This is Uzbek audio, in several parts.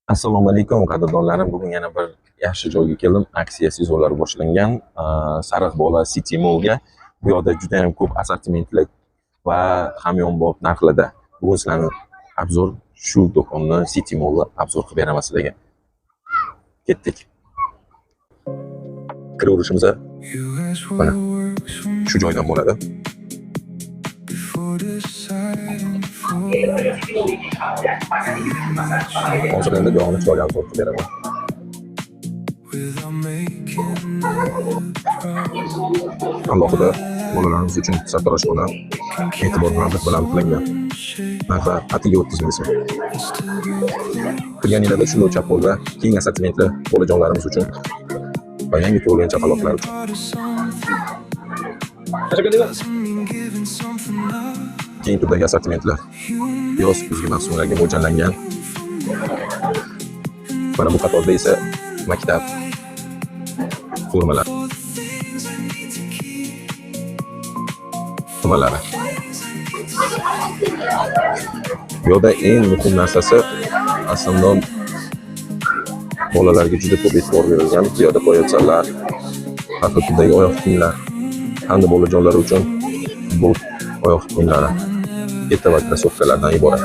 Assalomu alaykum, qadrdonlarim. Bugun yana bir yaxshi joyga keldim. Aksiya sezonlari boshlangan Sariq bola City Mallga. Bu yoqda juda ham ko'p assortimentlar va hamyonbop narxlarda. Bugun sizlarni обзор shu do'konni, City Mallni обзор qilib beraman sizlarga. Ketdik. Kiraverishimiz mana shu joydan bo'ladi. Before deciding for Hozir endi buyog'ini chiroyli обзор qilib beraman. Without making it proud. Alohida bolalarimiz uchun sartaroshxona e'tibor bilan bilan qilingan. Narxi atigi 30 ming so'm. Kirganinglarda shunday chap qo'lda keng assortimentli bolajonlarimiz uchun va yangi tug'ilgan chaqaloqlar uchun. Part of something doesn't mean giving something up. Keng turdagi assortimentlar yoz, kuzgi mavsumlarga mo'ljallangan. Mana bu qatorda esa maktab formalari. For the things I need to keep, Formalari. Bu yoqda eng muhim narsasi, aslida bolalarga juda ko'p e'tibor berilgan. Bu yoqda poyabzallar, har xil turdagi oyoq kiyimlar hamda bolajonlar uchun futbol oyoq kiyimlari, keta va krossovkalardan iborat.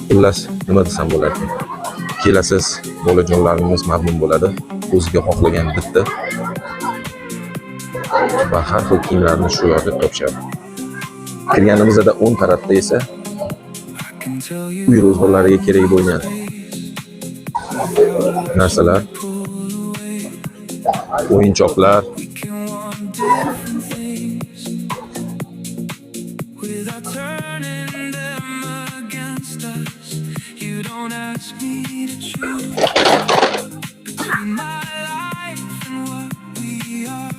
Xullas, nima desam bo'larkan? Kelasiz, bolajonlarimiz mamnun bo'ladi. O'ziga xohlagan bitta va har xil kiyimlarni shu yerda topishadi. Kirganimizda o'ng tarafda esa I can tell you uy ro'zg'orlariga kerak bo'lgan narsalar, o'yinchoqlar, we can want different things without turning them against us. You don't ask me to choose between my life and what we are.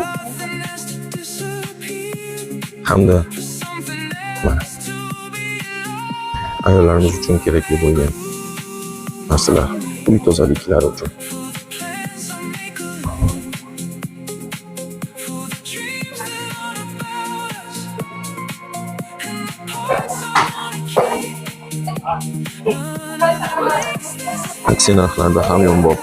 Nothing has to disappear hamda for something mana else to be lost. ayollarimiz uchun kerakli bo'lgan narsalar, uy tozaliklari uchun. For the plans I make alone, for the dreams that aren't about us, and the parts I wanna keep. None of that makes this Aksiya narxlarida hamyonbop.